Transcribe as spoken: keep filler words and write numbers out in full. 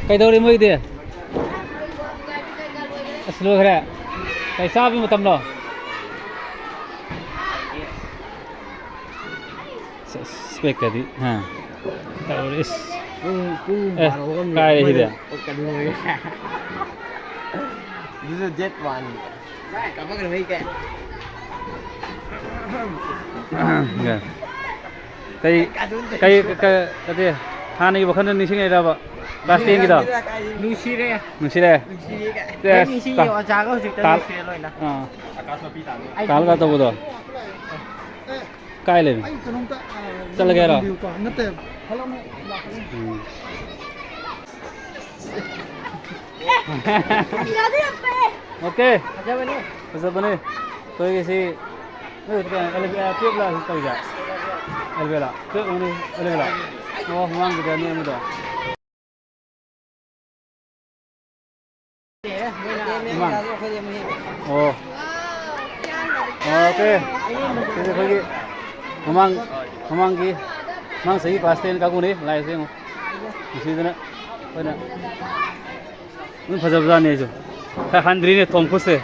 ꯀꯩꯗꯧꯔꯤ ꯃꯣꯏꯗꯤ? ꯑꯁ, ꯂꯣꯏꯈ꯭ꯔꯦ꯫ ꯀꯩ ꯆꯥꯕꯒꯤ ꯃꯇꯝꯂꯣ? ꯁꯦꯁ, ꯁ꯭ꯄꯦꯛꯀꯗꯤ, ꯍꯥ꯫ ꯇꯧꯔꯤꯁ꯫ ꯄꯨꯡ, ꯄꯨꯡ ꯑꯦ, ꯕꯥꯔꯣꯒ ꯃꯤꯅꯤꯠ ꯀꯥꯏꯔꯦ ꯁꯤꯗꯤ꯫ ꯑꯃꯗ ꯀꯩꯅꯣ ꯑꯣꯏꯔꯦ꯫ ꯑꯗꯨꯁꯨ ꯗꯦꯠ ꯋꯥꯟ꯫ ꯀꯥꯄꯛꯀꯅꯨ, ꯑꯩ ꯀꯩ꯫ ꯀꯩ, ꯀꯩ, ꯀꯩ, ꯀꯩ, ꯍꯥꯟꯅꯒꯤ ꯋꯥꯈꯜꯗ ꯅꯤꯡꯁꯤꯡꯉꯛꯏꯔꯕ? ꯀ꯭ꯂꯥꯁ ꯇꯦꯟꯒꯤꯗꯣ? ꯅꯨꯡꯁꯤꯔꯦ꯫ ꯅꯨꯡꯁꯤꯔꯦ? ꯅꯨꯡꯁꯤꯔꯦ꯫ ꯀꯩ ꯅꯤꯡꯁꯤꯡꯉꯤ? ꯇꯥ-, ꯑꯣꯖꯥꯒ ꯍꯧꯖꯤꯛꯇ ꯇꯥ-, ꯅꯨꯡꯁꯤꯔꯦ ꯂꯣꯏꯅ꯫ ꯑꯥ꯫ ꯑꯩ ꯀꯥꯜꯒ ꯇꯧꯕꯗꯣ? ꯀꯥꯏ ꯂꯩꯕ? ꯑꯩ ꯀꯩꯅꯣꯝꯇ, ꯑ, ꯆꯠꯂꯒꯦ ꯍꯥꯏꯔꯣ? ꯌꯦꯡꯕꯤꯌꯨꯀꯣ꯫ ꯅꯠꯇꯦ, ꯐꯠ ꯂꯥꯎꯅ ꯂꯥꯛꯀꯅꯤ꯫ ꯎꯝ꯫ ꯑꯣꯀꯦ꯫ ꯐꯖꯕꯅꯦ꯫ ꯐꯖꯕꯅꯦ꯫ ꯑꯩꯈꯣꯏꯒꯤ ꯁꯤ, ꯅꯣꯏ ꯀꯌꯥ, ꯑꯦꯂꯦ-, ꯇꯨꯌꯦꯜꯞ ꯂꯥ ꯁꯤ ꯇꯧꯔꯤꯁꯦ? ꯑꯦꯂꯦꯚꯦꯟ ꯂꯥ? ꯇꯨꯌꯦꯜꯞ ꯑꯣꯏꯔꯝꯒꯅꯤ, ꯑꯦꯂꯦꯚꯦꯟ ꯂꯥ? ꯑꯣ, ꯃꯃꯥꯡꯒꯤꯗ ꯑꯅꯤ ꯑꯃꯗꯣ꯫ ꯏꯃꯥ꯫ ꯑꯣ꯫ ꯑꯣꯀꯦ꯫ ꯁꯤꯗꯤ ꯑꯩꯈꯣꯏꯒꯤ ꯃꯃꯥꯡ, ꯃꯃꯥꯡꯒꯤ, ꯃꯃꯥꯡ ꯆꯍꯤ ꯀ꯭ꯂꯥꯁ ꯇꯦꯟ ꯀꯥꯡꯕꯨꯅꯤ꯫ ꯂꯥꯏꯁꯦ ꯌꯦꯡꯉꯨ꯫ ꯅꯨꯡꯁꯤꯗꯅ ꯑꯩꯈꯣꯏꯅ ꯑꯗꯨꯝ ꯐꯖꯕꯖꯥꯠꯅꯤ ꯑꯩꯁꯨ꯫ ꯈꯔ ꯍꯟꯗ꯭ꯔꯤꯅꯦ ꯊꯣꯡ ꯈꯨꯠꯁꯦ꯫